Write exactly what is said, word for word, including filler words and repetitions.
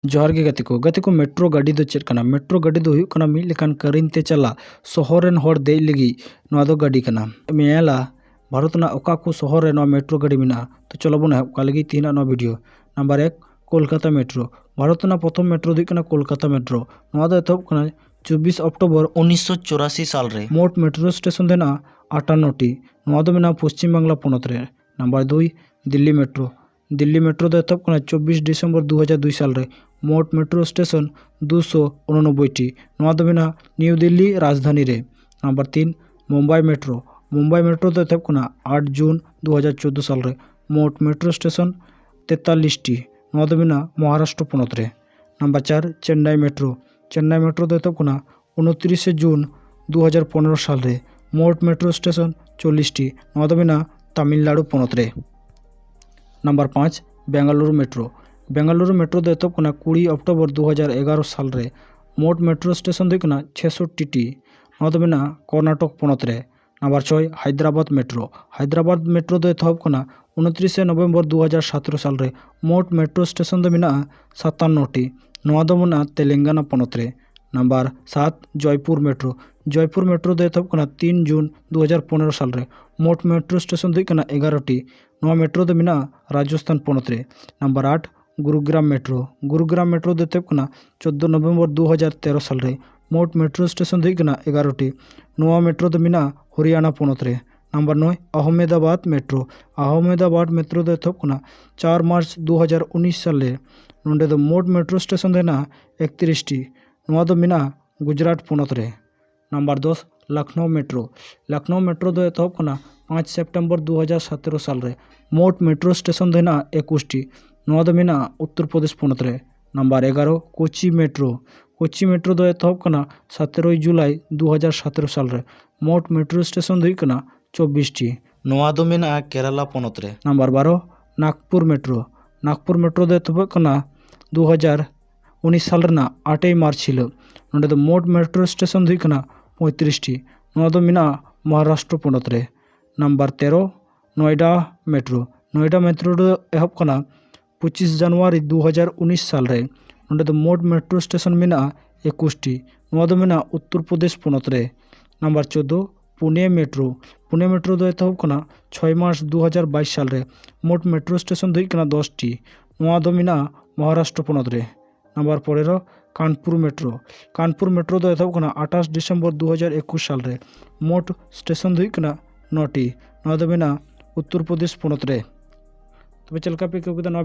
ᱡᱚᱦᱟᱨ ᱜᱮ ᱜᱟᱛᱮ ᱠᱚ᱾ ᱜᱟᱛᱮ ᱠᱚ, ᱢᱮᱴᱨᱳ ᱜᱟᱹᱰᱤ ᱫᱚ ᱪᱮᱫ ᱠᱟᱱᱟ? ᱢᱮᱴᱨᱳ ᱜᱟᱹᱰᱤ ᱫᱚ ᱦᱩᱭᱩᱜ ᱠᱟᱱᱟ ᱢᱤᱫ ᱞᱮᱠᱟᱱ ᱠᱟᱨᱮᱱᱴ ᱛᱮ ᱪᱟᱞᱟᱜ ᱥᱚᱦᱚᱨ ᱨᱮᱱ ᱦᱚᱲ ᱫᱮᱡ ᱞᱟᱹᱜᱤᱫ ᱱᱚᱣᱟ ᱫᱚ ᱜᱟᱹᱰᱤ ᱠᱟᱱᱟ᱾ ᱧᱮᱞᱟ ᱵᱷᱟᱨᱚᱛ ᱨᱮᱱᱟᱜ ᱚᱠᱟ ᱠᱚ ᱥᱚᱦᱚᱨ ᱨᱮ ᱱᱚᱣᱟ ᱢᱮᱴᱨᱳ ᱜᱟᱹᱰᱤ ᱢᱮᱱᱟᱜᱼᱟ᱾ ᱛᱚ ᱪᱚᱞᱚ ᱵᱚᱱ ᱮᱦᱚᱵ ᱠᱟᱜ ᱞᱟᱹᱜᱤᱫ ᱛᱮᱦᱮᱧᱟᱜ ᱱᱚᱣᱟ ᱵᱷᱤᱰᱤᱭᱳ᱾ ᱱᱟᱢᱵᱟᱨ ᱮᱠ, ᱠᱳᱞᱠᱟᱛᱟ ᱢᱮᱴᱨᱳ᱾ ᱵᱷᱟᱨᱚᱛ ᱨᱮᱱᱟᱜ ᱯᱨᱚᱛᱷᱚᱢ ᱢᱮᱴᱨᱳ ᱫᱚ ᱦᱩᱭᱩᱜ ᱠᱟᱱᱟ ᱠᱳᱞᱠᱟᱛᱟ ᱢᱮᱴᱨᱳ᱾ ᱱᱚᱣᱟ ᱫᱚ ᱮᱛᱚᱦᱚᱵ ᱠᱟᱱᱟ ᱪᱚᱵᱵᱤᱥ ᱚᱠᱴᱳᱵᱚᱨ ᱩᱱᱤᱥᱥᱚ ᱪᱩᱨᱟᱥᱤ ᱥᱟᱞ ᱨᱮ᱾ ᱢᱳᱴ ᱢᱮᱴᱨᱳ ᱥᱴᱮᱥᱚᱱ ᱫᱚ ᱦᱮᱱᱟᱜᱼᱟ ᱟᱴᱟᱱᱱᱚ ᱴᱤ᱾ ᱱᱚᱣᱟ ᱫᱚ ᱢᱮᱱᱟᱜᱼᱟ ᱯᱚᱥᱪᱤᱢ ᱵᱟᱝᱞᱟ ᱯᱚᱱᱚᱛ ᱨᱮ᱾ ᱱᱟᱢᱵᱟᱨ ᱫᱩᱭ, ᱫᱤᱞᱞᱤ ᱢᱮᱴᱨᱳ᱾ ᱫᱤᱞᱞᱤ ᱢᱮᱴᱨᱳ ᱫᱚ ᱮᱛᱚᱦᱚᱵ ᱠᱟᱱᱟ ᱪᱚᱵᱵᱤᱥ ᱰᱤᱥᱮᱢᱵᱚᱨ ᱫᱩ ᱦᱟᱡᱟᱨ ᱫᱩᱭ ᱥᱟᱞ ᱨᱮ᱾ ᱢᱳᱴ ᱢᱮᱴᱨᱳ ᱥᱴᱮᱥᱚᱱ ᱫᱩᱥᱚ ᱩᱱᱚᱱᱚᱵᱵᱳᱭ ᱴᱤ᱾ ᱱᱚᱣᱟ ᱫᱚ ᱢᱮᱱᱟᱜᱼᱟ ᱱᱤᱭᱩ ᱫᱤᱞᱞᱤ ᱨᱟᱡᱽᱫᱷᱟᱱᱤ ᱨᱮ᱾ ᱱᱟᱢᱵᱟᱨ ᱛᱤᱱ, ᱢᱩᱢᱵᱟᱭ ᱢᱮᱴᱨᱳ᱾ ᱢᱩᱢᱵᱟᱭ ᱢᱮᱴᱨᱳ ᱫᱚ ᱮᱛᱚᱦᱚᱵ ᱠᱟᱱᱟ ᱟᱴ ᱡᱩᱱ ᱫᱩ ᱦᱟᱡᱟᱨ ᱪᱳᱫᱫᱳ ᱥᱟᱞ ᱨᱮ᱾ ᱢᱳᱴ ᱢᱮᱴᱨᱳ ᱥᱴᱮᱥᱚᱱ ᱛᱮᱛᱟᱞᱤᱥ ᱴᱤ᱾ ᱱᱚᱣᱟ ᱫᱚ ᱢᱮᱱᱟᱜᱼᱟ ᱢᱚᱦᱟᱨᱟᱥᱴᱨᱚ ᱯᱚᱱᱚᱛ ᱨᱮ᱾ ᱱᱟᱢᱵᱟᱨ ᱪᱟᱨ, ᱪᱮᱱᱱᱟᱭ ᱢᱮᱴᱨᱳ᱾ ᱪᱮᱱᱱᱟᱭ ᱢᱮᱴᱨᱳ ᱫᱚ ᱮᱛᱚᱦᱚᱵ ᱠᱟᱱᱟ ᱩᱱᱛᱨᱤᱥᱮ ᱡᱩᱱ ᱫᱩ ᱦᱟᱡᱟᱨ ᱯᱚᱱᱮᱨᱚ ᱥᱟᱞ ᱨᱮ᱾ ᱢᱳᱴ ᱢᱮᱴᱨᱳ ᱥᱴᱮᱥᱚᱱ ᱪᱚᱞᱞᱤᱥ ᱴᱤ᱾ ᱱᱚᱣᱟ ᱫᱚ ᱢᱮᱱᱟᱜᱼᱟ ᱛᱟᱢᱤᱞᱱᱟᱲᱩ ᱯᱚᱱᱚᱛ ᱨᱮ᱾ ᱱᱟᱢᱵᱟᱨ ᱯᱟᱸᱪ, ᱵᱮᱝᱜᱟᱞᱩᱨᱩ ᱢᱮᱴᱨᱳ᱾ ᱵᱮᱝᱜᱟᱞᱩᱨᱩ ᱢᱮᱴᱨᱳ ᱫᱚ ᱮᱛᱚᱦᱚᱵ ᱠᱟᱱᱟ ᱠᱩᱲᱤ ᱚᱠᱴᱳᱵᱚᱨ ᱫᱩ ᱦᱟᱡᱟᱨ ᱮᱜᱟᱨᱚ ᱥᱟᱞ ᱨᱮ᱾ ᱢᱳᱴ ᱢᱮᱴᱨᱳ ᱥᱴᱮᱥᱚᱱ ᱫᱚ ᱦᱩᱭᱩᱜ ᱠᱟᱱᱟ ᱪᱷᱮᱥᱚᱴᱴᱤ ᱴᱤ᱾ ᱱᱚᱣᱟ ᱫᱚ ᱢᱮᱱᱟᱜᱼᱟ ᱠᱚᱨᱱᱟᱴᱚᱠ ᱯᱚᱱᱚᱛ ᱨᱮ᱾ ᱱᱟᱢᱵᱟᱨ ᱪᱷᱚᱭ, ᱦᱟᱭᱫᱨᱟᱵᱟᱫᱽ ᱢᱮᱴᱨᱳ᱾ ᱦᱟᱭᱫᱨᱟᱵᱟᱫᱽ ᱢᱮᱴᱨᱳ ᱫᱚ ᱮᱛᱚᱦᱚᱵ ᱠᱟᱱᱟ ᱩᱱᱛᱨᱤᱥᱮ ᱱᱚᱵᱷᱮᱢᱵᱚᱨ ᱫᱩ ᱦᱟᱡᱟᱨ ᱥᱟᱛᱮᱨᱚ ᱥᱟᱞ ᱨᱮ᱾ ᱢᱳᱴ ᱢᱮᱴᱨᱳ ᱥᱴᱮᱥᱚᱱ ᱫᱚ ᱢᱮᱱᱟᱜᱼᱟ ᱥᱟᱛᱟᱱᱱᱚ ᱴᱤ᱾ ᱱᱚᱣᱟ ᱫᱚ ᱢᱮᱱᱟᱜᱼᱟ ᱛᱮᱞᱮᱝᱜᱟᱱᱟ ᱯᱚᱱᱚᱛ ᱨᱮ᱾ ᱱᱟᱢᱵᱟᱨ ᱥᱟᱛ, ᱡᱚᱭᱯᱩᱨ ᱢᱮᱴᱨᱳ᱾ ᱡᱚᱭᱯᱩᱨ ᱢᱮᱴᱨᱳ ᱫᱚ ᱮᱛᱚᱦᱚᱵ ᱠᱟᱱᱟ ᱛᱤᱱ ᱡᱩᱱ ᱫᱩ ᱦᱟᱡᱟᱨ ᱯᱚᱱᱮᱨᱚ ᱥᱟᱞ ᱨᱮ᱾ ᱢᱳᱴ ᱢᱮᱴᱨᱳ ᱥᱴᱮᱥᱚᱱ ᱫᱚ ᱦᱩᱭᱩᱜ ᱠᱟᱱᱟ ᱮᱜᱟᱨᱚ ᱴᱤ᱾ ᱱᱚᱣᱟ ᱢᱮᱴᱨᱳ ᱫᱚ ᱢᱮᱱᱟᱜᱼᱟ ᱨᱟᱡᱚᱥᱛᱷᱟᱱ ᱯᱚᱱᱚᱛ ᱨᱮ᱾ ᱱᱟᱢᱵᱟᱨ ᱟᱴ, ᱜᱩᱨᱩᱜᱨᱟᱢ ᱢᱮᱴᱨᱳ᱾ ᱜᱩᱨᱩᱜᱨᱟᱢ ᱢᱮᱴᱨᱳ ᱫᱚ ᱮᱛᱚᱦᱚᱵ ᱠᱟᱱᱟ ᱪᱳᱫᱫᱳ ᱱᱚᱵᱷᱮᱢᱵᱚᱨ ᱫᱩ ᱦᱟᱡᱟᱨ ᱛᱮᱨᱚ ᱥᱟᱞ ᱨᱮ᱾ ᱢᱳᱴ ᱢᱮᱴᱨᱳ ᱥᱴᱮᱥᱚᱱ ᱫᱚ ᱦᱩᱭᱩᱜ ᱠᱟᱱᱟ ᱮᱜᱟᱨᱚ ᱴᱤ᱾ ᱱᱚᱣᱟ ᱢᱮᱴᱨᱳ ᱫᱚ ᱢᱮᱱᱟᱜᱼᱟ ᱦᱚᱨᱤᱭᱟᱱᱟ ᱯᱚᱱᱚᱛ ᱨᱮ᱾ ᱱᱟᱢᱵᱟᱨ ᱱᱚᱭ, ᱟᱦᱚᱢᱮᱫᱟᱵᱟᱫᱽ ᱢᱮᱴᱨᱳ᱾ ᱟᱦᱚᱢᱮᱫᱟᱵᱟᱫᱽ ᱢᱮᱴᱨᱳ ᱫᱚ ᱮᱛᱚᱦᱚᱵ ᱠᱟᱱᱟ ᱪᱟᱨ ᱢᱟᱨᱪ ᱫᱩ ᱦᱟᱡᱟᱨ ᱩᱱᱤᱥ ᱥᱟᱞ ᱨᱮ᱾ ᱱᱚᱸᱰᱮ ᱫᱚ ᱢᱳᱴ ᱢᱮᱴᱨᱳ ᱥᱴᱮᱥᱚᱱ ᱫᱚ ᱦᱮᱱᱟᱜᱼᱟ ᱮᱠᱛᱨᱤᱥ ᱴᱤ᱾ ᱱᱚᱣᱟ ᱫᱚ ᱢᱮᱱᱟᱜᱼᱟ ᱜᱩᱡᱽᱨᱟᱴ ᱯᱚᱱᱚᱛ ᱨᱮ᱾ ᱱᱟᱢᱵᱟᱨ ᱫᱚᱥ, ᱞᱚᱠᱷᱱᱚᱣ ᱢᱮᱴᱨᱳ᱾ ᱞᱚᱠᱷᱱᱚᱣ ᱢᱮᱴᱨᱳ ᱫᱚ ᱮᱛᱚᱦᱚᱵ ᱠᱟᱱᱟ ᱯᱟᱸᱪ ᱥᱮᱯᱴᱮᱢᱵᱚᱨ ᱫᱩ ᱦᱟᱡᱟᱨ ᱥᱟᱛᱮᱨᱚ ᱥᱟᱞ ᱨᱮ᱾ ᱢᱳᱴ ᱢᱮᱴᱨᱳ ᱥᱴᱮᱥᱚᱱ ᱫᱚ ᱦᱮᱱᱟᱜᱼᱟ ᱮᱠᱩᱥ ᱴᱤ᱾ ᱱᱚᱣᱟ ᱫᱚ ᱢᱮᱱᱟᱜᱼᱟ ᱩᱛᱛᱚᱨ ᱯᱨᱚᱫᱮᱥ ᱯᱚᱱᱚᱛ ᱨᱮ᱾ ᱱᱟᱢᱵᱟᱨ ᱮᱜᱟᱨᱚ, ᱠᱳᱪᱤ ᱢᱮᱴᱨᱳ᱾ ᱠᱳᱪᱤ ᱢᱮᱴᱨᱳ ᱫᱚ ᱮᱛᱚᱦᱚᱵ ᱠᱟᱱᱟ ᱥᱟᱛᱮᱨᱚᱭ ᱡᱩᱞᱟᱭ ᱫᱩ ᱦᱟᱡᱟᱨ ᱥᱟᱛᱮᱨᱚ ᱥᱟᱞ ᱨᱮ᱾ ᱢᱳᱴ ᱢᱮᱴᱨᱳ ᱥᱴᱮᱥᱚᱱ ᱫᱚ ᱦᱩᱭᱩᱜ ᱠᱟᱱᱟ ᱪᱚᱵᱵᱤᱥ ᱴᱤ᱾ ᱱᱚᱣᱟ ᱫᱚ ᱢᱮᱱᱟᱜᱼᱟ ᱠᱮᱨᱟᱞᱟ ᱯᱚᱱᱚᱛ ᱨᱮ᱾ ᱱᱟᱢᱵᱟᱨ ᱵᱟᱨᱚ, ᱱᱟᱜᱽᱯᱩᱨ ᱢᱮᱴᱨᱳ᱾ ᱱᱟᱜᱽᱯᱩᱨ ᱢᱮᱴᱨᱳ ᱫᱚ ᱮᱛᱚᱦᱚᱵ ᱠᱟᱱᱟ ᱫᱩ ᱦᱟᱡᱟᱨ ᱩᱱᱤᱥ ᱥᱟᱞ ᱨᱮᱱᱟᱜ ᱟᱴᱮᱭ ᱢᱟᱨᱪ ᱦᱤᱞᱳᱜ᱾ ᱱᱚᱸᱰᱮ ᱫᱚ ᱢᱳᱴ ᱢᱮᱴᱨᱳ ᱥᱴᱮᱥᱚᱱ ᱫᱚ ᱦᱩᱭᱩᱜ ᱠᱟᱱᱟ ᱯᱚᱸᱭᱛᱨᱤᱥ ᱴᱤ᱾ ᱱᱚᱣᱟ ᱫᱚ ᱢᱮᱱᱟᱜᱼᱟ ᱢᱚᱦᱟᱨᱟᱥᱴᱨᱚ ᱯᱚᱱᱚᱛ ᱨᱮ᱾ ᱱᱟᱢᱵᱟᱨ ᱛᱮᱨᱚ, ᱱᱚᱭᱰᱟ ᱢᱮᱴᱨᱳ᱾ ᱱᱚᱭᱰᱟ ᱢᱮᱴᱨᱳ ᱫᱚ ᱮᱦᱚᱵ ᱠᱟᱱᱟ ᱯᱚᱸᱪᱤᱥ ᱡᱟᱱᱩᱣᱟᱨᱤ ᱫᱩ ᱦᱟᱡᱟᱨ ᱩᱱᱤᱥ ᱥᱟᱞ ᱨᱮ᱾ ᱱᱚᱰᱮ ᱫᱚ ᱢᱳᱴ ᱢᱮᱴᱨᱳ ᱥᱴᱮᱥᱚᱱ ᱢᱮᱱᱟᱜᱼᱟ ᱮᱠᱩᱥ ᱴᱤ᱾ ᱱᱚᱣᱟ ᱫᱚ ᱢᱮᱱᱟᱜᱼᱟ ᱩᱛᱛᱚᱨ ᱯᱨᱚᱫᱮᱥ ᱯᱚᱱᱚᱛ ᱨᱮ᱾ ᱱᱟᱢᱵᱟᱨ ᱪᱳᱫᱫᱳ, ᱯᱩᱱᱮ ᱢᱮᱴᱨᱳ᱾ ᱯᱩᱱᱮ ᱢᱮᱴᱨᱳ ᱫᱚ ᱮᱛᱚᱦᱚᱵ ᱠᱟᱱᱟ ᱪᱷᱚᱭ ᱢᱟᱨᱪ ᱫᱩ ᱦᱟᱡᱟᱨ ᱵᱟᱭᱤᱥ ᱥᱟᱞ ᱨᱮ᱾ ᱢᱳᱴ ᱢᱮᱴᱨᱳ ᱥᱴᱮᱥᱚᱱ ᱫᱚ ᱦᱩᱭᱩᱜ ᱠᱟᱱᱟ ᱫᱚᱥ ᱴᱤ᱾ ᱱᱚᱣᱟ ᱫᱚ ᱢᱮᱱᱟᱜᱼᱟ ᱢᱚᱦᱟᱨᱟᱥᱴᱨᱚ ᱯᱚᱱᱚᱛ ᱨᱮ᱾ ᱱᱟᱢᱵᱟᱨ ᱯᱚᱱᱮᱨᱚ, ᱠᱟᱱᱯᱩᱨ ᱢᱮᱴᱨᱳ᱾ ᱠᱟᱱᱯᱩᱨ ᱢᱮᱴᱨᱳ ᱫᱚ ᱮᱛᱚᱦᱚᱵ ᱠᱟᱱᱟ ᱟᱴᱷᱟᱥ ᱰᱤᱥᱮᱢᱵᱚᱨ ᱫᱩ ᱦᱟᱡᱟᱨ ᱮᱠᱩᱥ ᱥᱟᱞ ᱨᱮ᱾ ᱢᱳᱴ ᱥᱴᱮᱥᱚᱱ ᱫᱚ ᱦᱩᱭᱩᱜ ᱠᱟᱱᱟ ᱱᱚ ᱴᱤ᱾ ᱱᱚᱣᱟ ᱫᱚ ᱢᱮᱱᱟᱜᱼᱟ ᱩᱛᱛᱚᱨ ᱯᱨᱚᱫᱮᱥ ᱯᱚᱱᱚᱛ ᱨᱮ᱾ ᱛᱚᱵᱮ ᱪᱮᱫ ᱞᱮᱠᱟ ᱯᱮ ᱟᱹᱭᱠᱟᱹᱣ ᱠᱮᱫᱟ ᱱᱚᱣᱟ